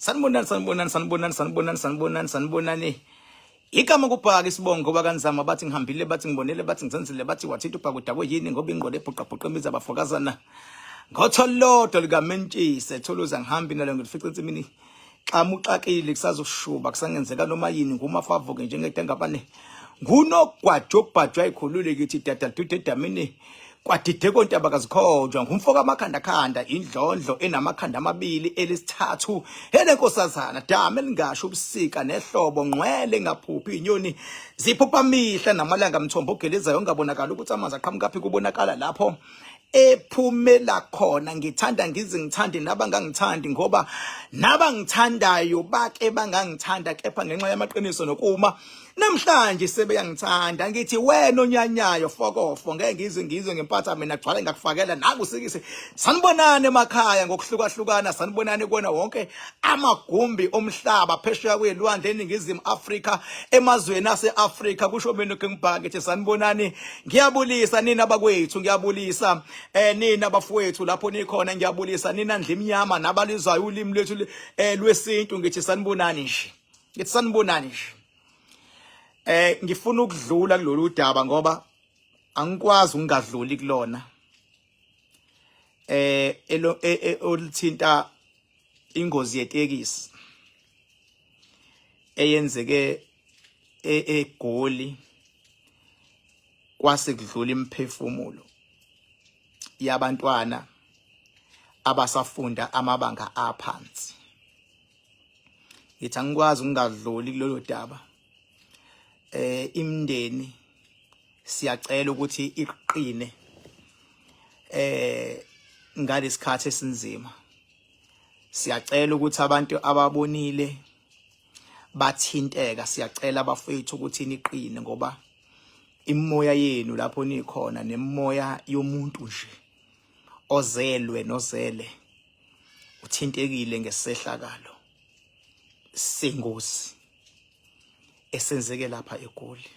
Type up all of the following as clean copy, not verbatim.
Sanibonani, sanibonani, sanibonani, sanibonani, sanibonani, sanibonani. Igama kubhaka isibongo ngoba kanzama bathi ngihambile, bathi ngibonele, bathi ngizenzile, bathi wathinta ubhaka udakwe yini ngoba ingqondo ebhuqabhuqa imizi abafokazana. Ngotho lodwa likamentshise thuluza ngihambi nalo ngilifica ensimini. Xamuxakile kusazoshuba kusangenzeka noma yini ngumafavuke njengedengabane. Ngunogwajo obhajwa ikhulule kithi dada dude edamini. Kwadide kontaba kazikhonjwa ngumfo kamakhandakhanda indlondlo enamakhanda amabili elisithathu elenkosazana dama elingasho ubusika nehlobo ngqwele engaphuphi inyoni ziphupha mihla namalanga mthombo ogelezayo ongabonakala ukuthi amanzi aqhamukaphi kubonakala lapho ephumela khona. Ngithanda ngize ngithande nabangangithandi ngoba nabangithandayo bake bangangithanda kepha ngenxa yamaqiniso nokuma namhlanje sebeyangithanda. Ngithi wena onyanyayo fokofo ngeke ngize ngizwe ngempatha mina gcwale ngakufakela nakusikise. Sanibonani emakhaya ngokuhlukahlukana, sanibonani kuwona wonke amagumbi omhlaba phesheya kwelwandle eNingizimu Afrika, emazweni ase-Afrika, kusho mina King Bhaka. Ngithi sanibonani, ngiyabulisa nina bakwethu, ngiyabulisa nina bafowethu lapho nikhona, ngiyabulisa nina ndlimnyama nabalizwayo ulimi lwethu lwesintu. Ngithi sanibonani nje, ngithi sanibonani nje. Ngifuna ukudlula kulolu daba ngoba angikwazi ukungadluli kulona elo oluthinta ingozi yetekisi eyenzeke eGoli kwase kudlula imiphefumulo yabantwana abasafunda amabanga aphansi. Ngithi angikwazi ukungadluli kulolu daba. Imindeni siyacela ukuthi iqine ngalesikhathi esinzima. Siyacela ukuthi abantu ababonile bathinteka, siyacela abafethu ukuthi niqine ngoba imimoya yenu lapho nikhona nemimoya yomuntu nje ozelwe nozele uthintekile ngesehlakalo sengozi esenzeke lapha eGoli.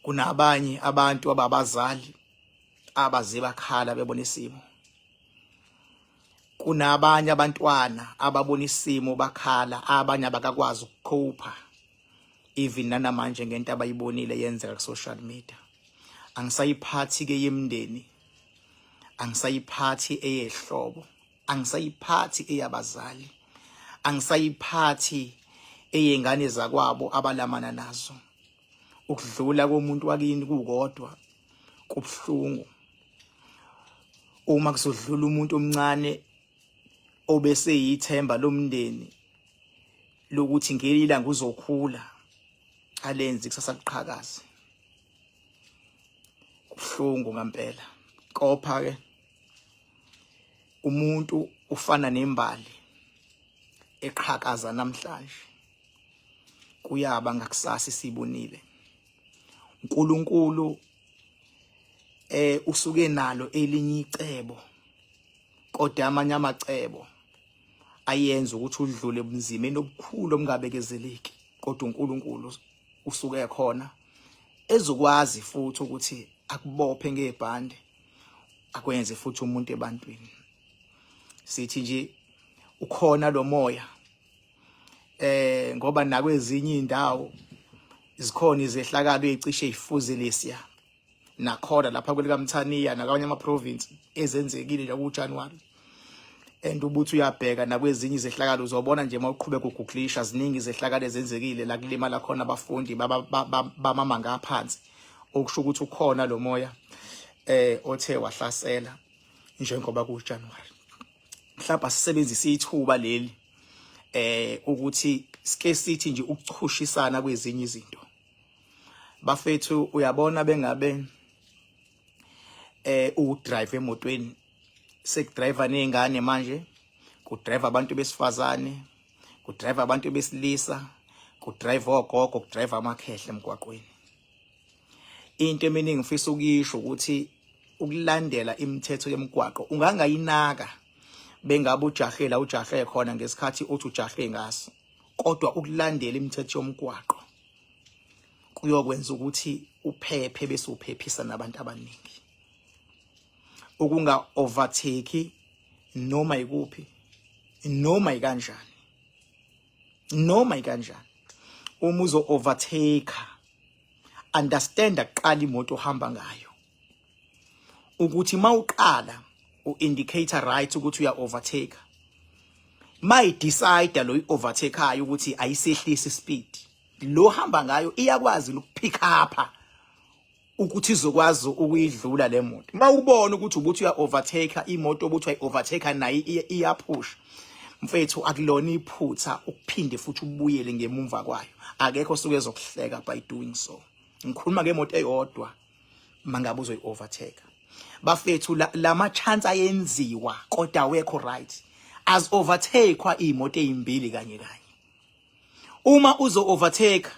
Kunabanye abantu ababazali abaze bakhala bebona isimo, kunabanye abantwana ababona isimo bakhala, abanye abakakwazi ukukhopha even nanamanje ngento abayibonile yenzeka ku social media. Angisayiphathi ke yemndeni, angisayiphathi eyehlobo, angisayiphathi eyabazali, angisayiphathi eyengane zakwabo abalamana nazo. Ukudlula komuntu wakini kukodwa kubuhlungu. Uma kuzodlula umuntu omncane obese yithemba lomndeni lokuthi ngelinye ilanga uzokhula alenze kusasa liqhakaze, kubuhlungu ngempela. Kopha ke umuntu ufana nembali eqhakaza namhlanje, kuyaba ngakusasa sibonile. uNkulunkulu usuke nalo elinye icebo, kodwa amanye amacebo ayenza ukuthi udlule ebunzimeni obukhulu obungabekezeleki, kodwa uNkulunkulu usuke khona ezokwazi futhi ukuthi akubophe ngebhande akwenze futhi umuntu ebantwini. Sithi nje ukhona lo moya ngoba nakwezinye indawo zikhona izehlakalo ezicishe ifuze lesiya, nakhona lapha kwelikaMthaniya nakwamanye ama province ezenzekile nje kuJanuary. And ubuthi uyabheka nakwezinye izehlakalo uzobona nje mawuqhubeka ugooglisha ziningi izehlakalo ezenzekile la kulimala khona abafundi bamamanga aphansi, okusho ukuthi ukhona lo moya othe wahlasela njengoba kuJanuary. Mhlawumbe asisebenzise ithuba leli ukuthi sike sithi nje ukuchushisana kwezinye izinto. Bafethu, uyabona bengabe udrive emotweni, sekudrive nezingane manje, kudrive abantu besifazane, kudrive abantu besilisa, kudrive ogogo, kudrive amakhehle emgwaqweni. Into eminingi ngifisa ukuyisho ukuthi ukulandela imithetho yemigwaqo ungangayinaka bengabe ujahlela ujahe khona ngesikhathi uthi ujahe ngaso, kodwa ukulandela imithetho yomgwaqo kuyokwenza ukuthi uphephe bese uphephisa nabantu abaningi. Ukunga overtake noma ikuphi Noma ikanjani, noma ikanjani, uma uzo overtake, understand aqala imoto ohamba ngayo ukuthi mawuqala u-indicator right ukuthi uya overtake. Mayi decide lo overtakeayo ukuthi ayisehlisi speed lo hamba ngayo, iyakwazi ukupick up ukuthi izokwazi ukuyidlula le moto. Mawubona ukuthi ubuthi uya overtake imoto, obuthi uyi overtake nayo iyaphusha, mfethu, akulona iphutha ukuphinde futhi ubuyele ngemumva kwayo. Akekho osuke ezokuhleka by doing so. Ngikhuluma ngemoto eyodwa. Mangabe uzoyi overtake, bafethu, lama chance ayenziwa kodwa awekho right. As overtakewa imoto ezimbili kanye kanye. Uma uzo overtake,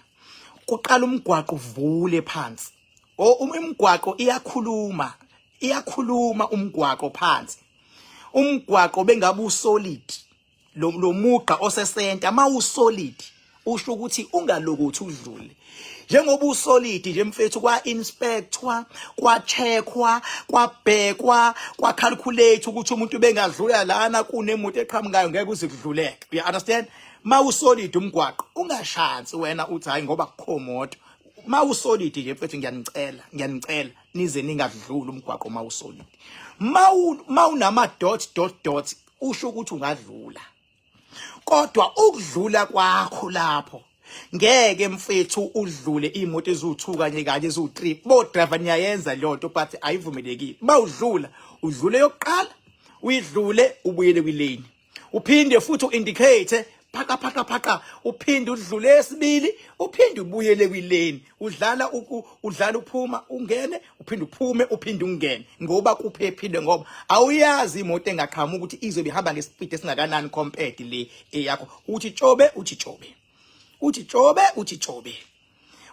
kuqala umgwaqo uvule phansi. O imigwaqo iyakhuluma, iyakhuluma umgwaqo phansi. Umgwaqo bengabe usolid, lo mugqa osesenta mawusolid, usho ukuthi ungalokuthi udlule njengoba usolid nje, mfethu. Kwa inspectwa, kwa checkwa, kwabhekwa, kwa calculate ukuthi umuntu bengadlula lana kunemoto eqhamukayo, ngeke uze kudluleke. You understand? Mawusolid umgwaqo, ungashansi wena uthi hayi, ngoba kukho moto. Mawusolid nje, mfethu, ngiyanicela, ngiyanicela, nize ningadluli umgwaqo mawusolid. Mawunama dot dot dot, usho ukuthi ungadlula, kodwa ukudlula kwakho lapho ngeke, mfethu, udlule imoto eziwu2 kanye kanye, eziwu3. Bo driver, niyayenza leyo nto, but ayivumelekile. Mawudlula, udlule yokuqala, uyidlule, ubuyele kwilane, uphinde futhi uindicate, phaka phaka phaka, uphinde udlule esibili, uphinde ubuyele kwilane. Udlala udlala uphuma ungene, uphinde uphume, uphinde ungene, ngoba kuphephile, ngoba awuyazi imoto engaqhamuka ukuthi izobe ihamba ngespeed esingakanani compared le eyakho. Uthi tshobe, uthi tshobe, uthi tshobe, uthi tshobe.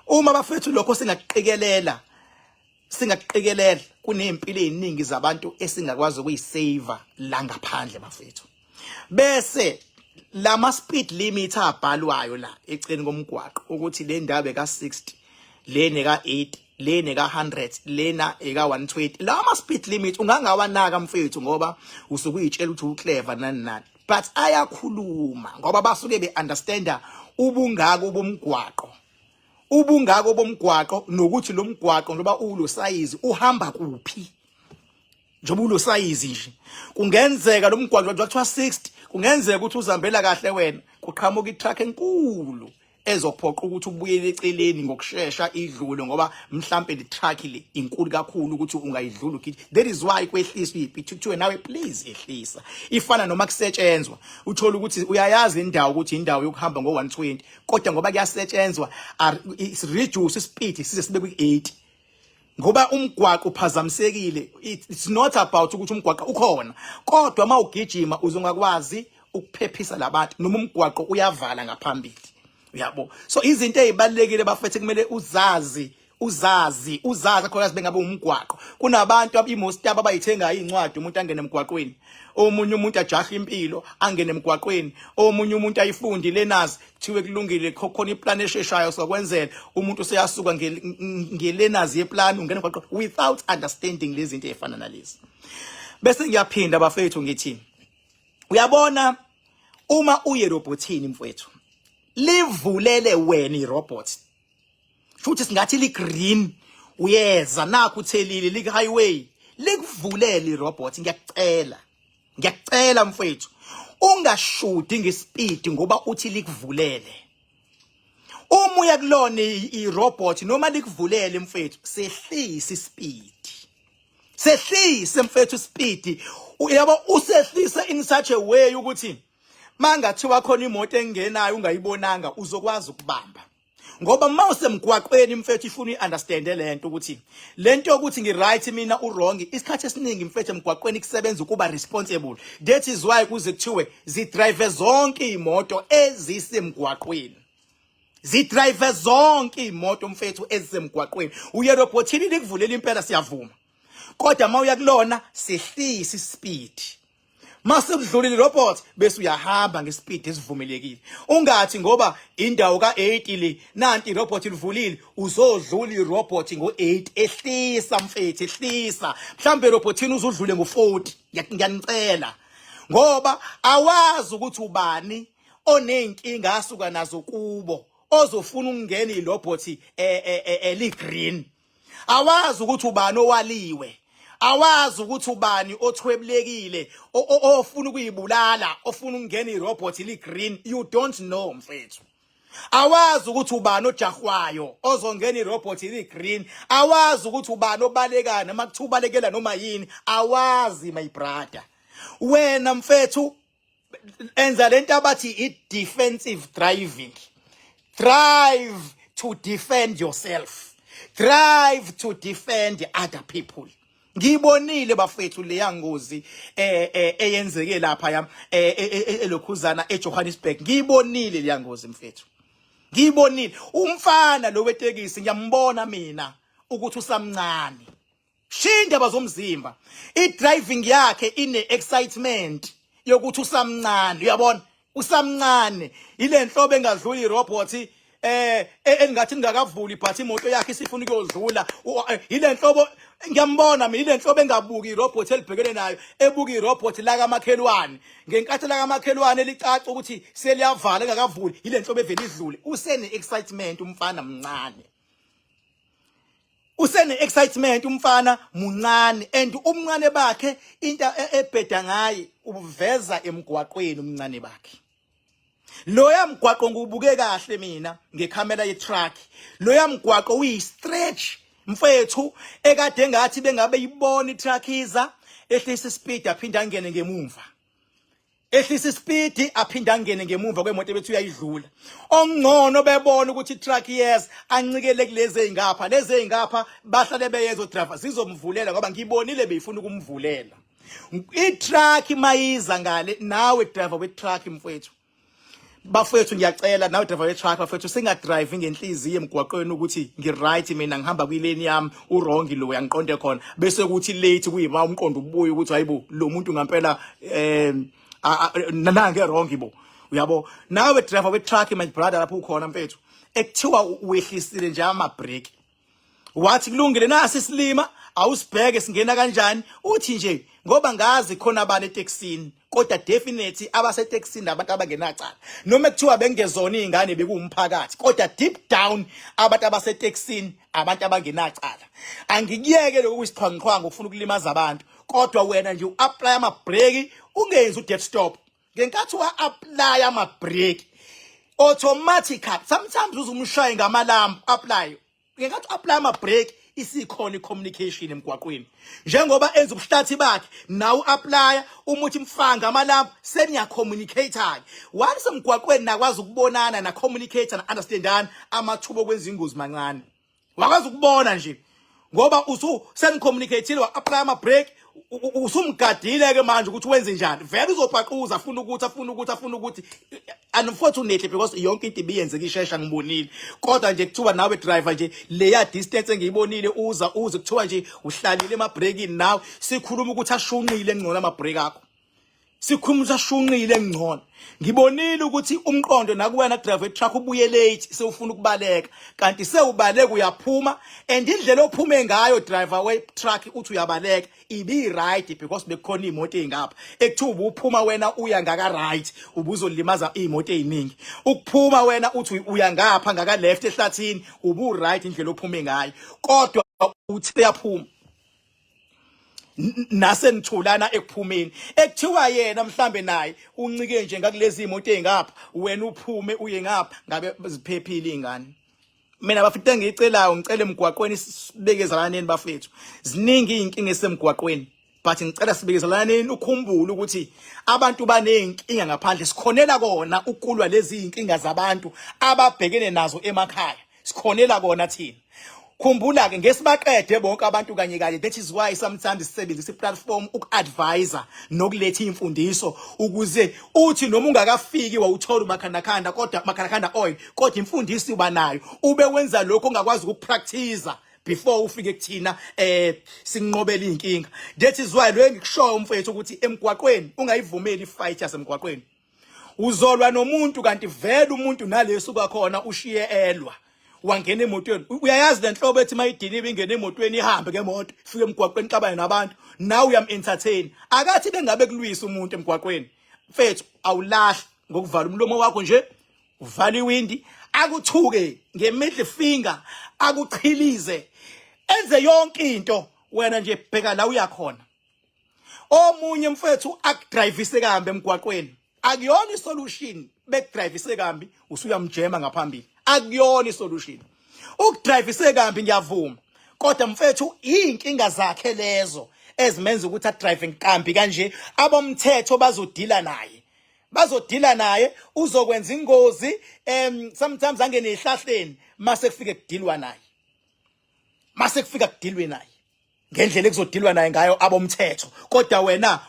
Uma, bafethu, lokho singakuqikelela, singakuqikelela, kunempilo eziningi zabantu esingakwazi ukuyisave la ngaphandle, bafethu. Bese lama speed limit abhalwayo la eceleni komgwaqo ukuthi le ndawo eka 60, lena eka 80, lena eka 100, lena eka 120, lama speed limit ungangawanaka, mfethu, ngoba usuke uyitshela ukuthi uclever nani nani, but ayakhuluma ngoba basuke beunderstanda ubungako bomgwaqo, ubungako bomgwaqo, nokuthi lo mgwaqo njengoba ulo size uhamba kuphi. Njengoba ulo size nje, kungenzeka lo mgwaqo njengoba kuthiwa 60, kungenzeka ukuthi uzihambela kahle wena, kuqhamuka itruck enkulu ezophoqa ukuthi ubuyele eceleni ngokusheshsha idlule, ngoba mhlambe le truck le inkulu kakhulu ukuthi ungayidlula ugithi. That is why kwehliswa ispeed, kuthiwe nawe please ehlisa. Ifana noma kusetshenzwa, uthola ukuthi uyayazi indawo ukuthi indawo yokuhamba ngo-120, kodwa ngoba kuyasetshenzwa reduce speed size sibe kwi-80 ngoba umgwaqo uphazamisekile. It's not about ukuthi umgwaqo ukhona, kodwa uma ugijima uzongakwazi ukuphephisa labantu noma umgwaqo uyavala ngaphambili, uyabo. So izinto ezibalekile, bafethu, kumele uzazi, uzazi, uzazi khona bengabe umgwaqo. Kunabantu imost abayithengayo incwadi, umuntu angene emgwaqweni, omunye umuntu ajaha impilo angene emgwaqweni, omunye umuntu ayifundi learners, kuthiwe kulungile, khona iplan esheshayo sokwenzela, umuntu useyasuka ngelearners yeplan, ungena emgwaqweni without understanding lezi zinto ezifana nalezi. Bese ngiyaphinda, bafethu, ngithi uyabona uma uye robotini, mfowethu, livulele wena irobot, futhi singathi li green, uyeza nakho uthelile, lik highway, likuvulele irobot. Ngiyakucela, ngiyakucela, mfowethu, ungashudi ngespeed ngoba uthi likuvulele. Uma uya kulona irobot noma likuvulele, mfethu, sehlisa ispeed, sehlise, mfethu, speed, uyabo, usehlise in such a way ukuthi mangathiwa khona imoto engenayo ungayibonanga, uzokwazi ukubamba. Ngoba uma usemgwaqweni, mfethu, ifuna uyi-understande lento ukuthi lento yokuthi ngi-right mina, u-wrong, isikhathi esiningi, mfethu, emgwaqweni kusebenza ukuba responsible. That is why kuze kuthiwe zidrive zonke iy'moto ezisemgwaqweni, zidrive zonke iy'moto, mfethu, ezisemgwaqweni. Uye robhothini, likuvulela impela, siyavuma, kodwa uma uya kulona sehlisa ispeed. Mase kudlulile robot, bese uyahamba ngespeed esivumelekile. Ungathi ngoba indawo ka80 le, nanti irobot livulile, uzodlula irobot ngo8. Ehlisa, mfethu, ehlisa. Mhlambe robotini uzudlule ngo40. Ngiyanicela. Ngoba awazi ukuthi ubani oney'nkinga asuka nazo kubo ozofuna ukungena ilobhothi eli-green. Awazi ukuthi ubani owaliwe, awazi ukuthi ubani othwebulekile ofuna ukuyibulala, ofuna ukungena irobot li-green. You don't know, mfethu. Awazi ukuthi ubani ojahwayo ozongena irobot li-green. Awazi ukuthi ubani obalekayo, noma kuthiwa ubalekela noma yini. Awazi, my brother. Wena mfethu, enza lento abathi i-defensive driving. Drive to defend yourself, drive to defend other people. Ngibonile bafethu leya ngozi eyenzeke lapha yam elokhuzana eJohannesburg. Ngibonile leya ngozi mfethu, ngibonile umfana lo wetekisi, ngiyambona mina ukuthi usamncane. Shiya indaba zomzimba, i-driving yakhe ine-excitement yokuthi usamncane, uyabona, usamncane. Ile nhlobo engadluli irobot engathi ngingakavuli, but imoto yakhe isifuna ukuyodlula. Ile nhlobo ngiyambona mina, ile nhlobo engabuki irobot elibhekene nayo, ebuka irobot la kamakhelwane ngenkathi la kamakhelwane licaca ukuthi seliyavala engakavuli. Ile nhlobo evele idlule. Usene excitement umfana, mncane. Usene excitement umfana, muncane, and umncane bakhe into ebheda ngaye ubuveza emgwaqweni umncane bakhe. Loya mgwaqo ngiwubuke kahle mina ngekhamera ye-truck. Loya mgwaqo uyi-stretch mfethu, ekade ngathi bengabe ibona i-truck iza, ehlisa ispeed aphinde angene ngemumva, ehlisa ispeed aphinde angene ngemuva kwemoto bethu uyayidlula. Ongcono bebona ukuthi i-truck yes ancikele kulezi ezingapha, lezi ezingapha bahlale beyezo driver zizomvulela, ngoba ngibonile beyifuna ukumvulela i-truck mayiza ngale. Nawe driver we-truck mfowethu, bafowethu, ngiyacela, nawe driver we-truck bafowethu, singadrive ngenhliziyo emgwaqweni ukuthi ngi-right mina, ngihamba kwilane yami, u-wrong lo, uyangiqonde khona, bese kuthi late kuyima umqondo ubuye ukuthi hayibo, lo muntu ngampela nange wrong bo, uyabo. Nawe driver we-truck, my brother, lapho ukhona mfethu, ekuthiwa wehlisile nje ama-brake, wathi kulungile, nasi isilima, awusibheke singena kanjani. Uthi nje ngoba ngazi khona abantu etekisini, kodwa definitely abasetekisini abantu abangenacala, noma kuthiwa bengezona izingane, bekuwumphakathi, kodwa deep down abantu abasetekisini abantu abangenacala. Angikuyeke lokhu kuyisiqhwangiqhwangi ukufuna ukulimaza abantu, kodwa wena nje u-apply ama-brake, ungenzi u-dead stop. Ngenkathi wa-apply ama-brake automatically, sometimes uzumshaye ngamalambu apply. Ngenkathi u-apply ama-brake, isikhona i-communication emgwaqweni. Njengoba enza ubuhlathi bakhe, nawe u-applya uma uthi mfanga amalambu, seniya-communicate-ke. Once emgwaqweni nakwazi ukubonana, na-communicate, na-understandana, amathuba okwenza ingozi mancane. Wakwazi ukubona nje ngoba usu senicommunicatile, wa-apply ama-brake, usumgadile ke manje ukuthi wenze njani. Vele uzopaquza, afuna ukuthi afuna ukuthi afuna ukuthi, unfortunately, because yonke into ibiyenzeka ishesha, ngibonile. Kodwa nje kuthiwa nawe driver nje, leya distance engiyibonile uza uze, kuthiwa nje uhlalile emabrekini nawe, sikhuluma ukuthi ashunqile ngcono ama-brake akho, sikhuluma ukuthi ashunqile ngcono. Ngibonile ukuthi umqondo nakuwena driver truck ubuye late, sewufuna ukubaleka, kanti sewubaleka uyaphuma, and indlela ophume ngayo driver we truck uthi uyabaleka ibi right because bekukhona imoto ezingapha ekuthiwa ubuphuma wena uya ngaka right, ubuzolimaza imoto eziningi. Ukuphuma wena uthi uya ngapha ngaka left ehlathini, ubu right indlela ophume ngayo, kodwa uthi uyaphuma nasenithulana ekuphumeni, ekuthiwa yena mhlambe naye uncike nje ngakulezi imoto ezingapha, wena uphume uye ngapha, ngabe ziphephile izingane. Mina bafethu, engiyicelayo, ngicela emgwaqweni sibekezelaneni bafethu. Ziningi izinkinga esemgwaqweni, but ngicela sibekezelaneni. Ukhumbule ukuthi abantu baneyinkinga ngaphandle, sikhonela kona ukulwa lezi zinkinga zabantu ababhekene nazo emakhaya, sikhonela kona thina. Khumbula ke, ngesibaqede bonke abantu kanye kanye. That is why sometimes sisebenzisa i-platform uku-advisa nokuletha imfundiso, ukuze uthi noma ungakafiki wawuthola umakhandakhanda, kodwa makhandakhanda oil, kodwa imfundiso uba nayo, ube wenza lokho ongakwazi ukupractice before ufike kuthina sinqobele inkinga. That is why lo engikushoyo mfethu ukuthi emgwaqweni ungayivumeli ifight yasemgwaqweni. Uzolwa nomuntu kanti vele umuntu nalesuka khona ushiye elwa. Wangena emotweni, uyayazi lenhlobo ethi mayidiniwe ingene emotweni ihambe ngemoto ifike emgwaqweni ixabane nabantu, nawe uyam entertain. Akathi bengabe kulwisa umuntu emgwaqweni, mfethu, awulahli ngokuvala umlomo wakho nje, uvala iwindi, akuthuke nge-middle finger, akuchilize, enze yonke into, wena nje bheka la uyakhona. Omunye, mfethu, akudrivise kambi emgwaqweni. Akuyona isolution bekudrivise kambi usuyamjema ngaphambili, akuyona isolution ukudrivise kambi, ngiyavuma, kodwa mfethu, inkinga zakhe lezo ezimenza ukuthi adrive nkambi kanje. Abomthetho bazodila naye, bazodila naye, uzokwenza ingozi, sometimes angene ehlahleni, mase kufike kudilwa naye, mase kufika kudilwe naye ngendlela ekuzodilwa naye ngayo abomthetho. Kodwa wena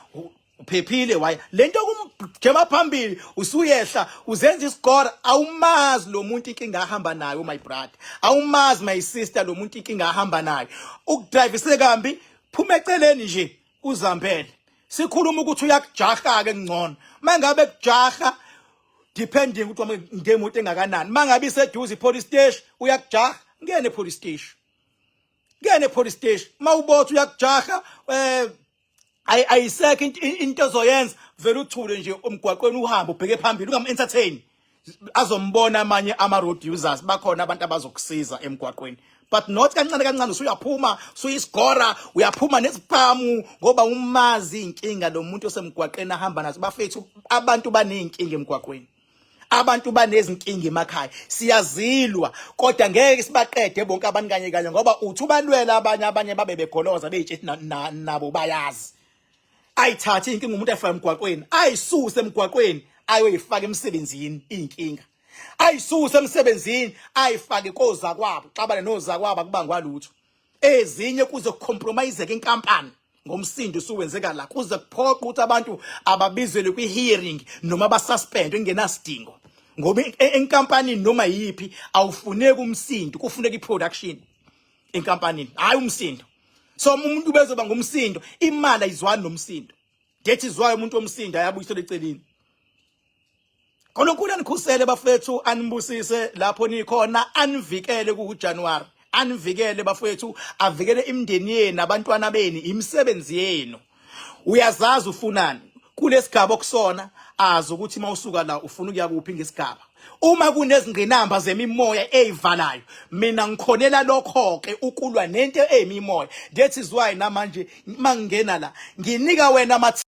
uphephile waya lento kumjema phambili, usuyehla uzenza isigora. Awumazi lo muntu inkinga ahamba nayo, my brother, awumazi, my sister, lo muntu inkinga ahamba nayo. Ukudrivise kambi, phuma eceleni nje uzambele. Sikhuluma ukuthi uyakujaha ke, ngcono mangabe kujaha, depending ukuthi ngemoto engakanani. Mangabe iseduze ipolice station, uyakujaha, ngene police station, ngene police station. Mawubotha uyakujaha, ayisekho into ozoyenza, vele uthule nje umgwaqweni, uhambe ubheke phambili, ungam entertain. Azombona amanye ama road users, bakhona abantu abazokusiza emgwaqweni, but not kancane kancane usuyaphuma, usuyisigora, uyaphuma nesiphamu, ngoba umazi inkinga lo muntu osemgwaqeni ahamba nazo. Bafethu, abantu baneyinkinga emgwaqweni, abantu banezinkinga emakhaya, siyazilwa, kodwa ngeke sibaqede bonke abantu kanye kanye, ngoba uthi ubalwela abanye, abanye babe begoloza beyitshe nabo bayazi. Ayithathe inkinga umuntu ayifake emgwaqweni, ayisuse emgwaqweni ayoyifaka emsebenzini, inkinga ayisuse emsebenzini ayifake koza kwabo, xabane noza kwabo, akubangwa lutho. Ezinye kuze kucompromiseke inkampani ngomsindo usuwenzeka la, kuze kuphoqa ukuthi abantu ababizelwe kwi-hearing noma basuspendwe ingenasidingo, ngoba enkampanini noma yiphi awufuneki umsindo, kufuneka i-production enkampanini, hayi umsindo. So umuntu bezoba ngumsindo, imali ayizwani nomsindo. That is why umuntu omsindo ayabuyiselwa eceleni. uNkulunkulu anikhusele bafethu, anibusise lapho nikhona, anivikele ku January, anivikele bafethu, avikele imindeni yenu, abantwana benu, imisebenzi yenu. Uyazazi ufunani kulesigaba okusona, azi ukuthi mawusuka la ufuna ukuya kuphi ngesigaba. Uma kunezingqinamba zemimoya eyivalayo, mina ngikhonela lokho ke, ukulwa nento eyimimoya. That is why namanje mangingena la nginika wena ama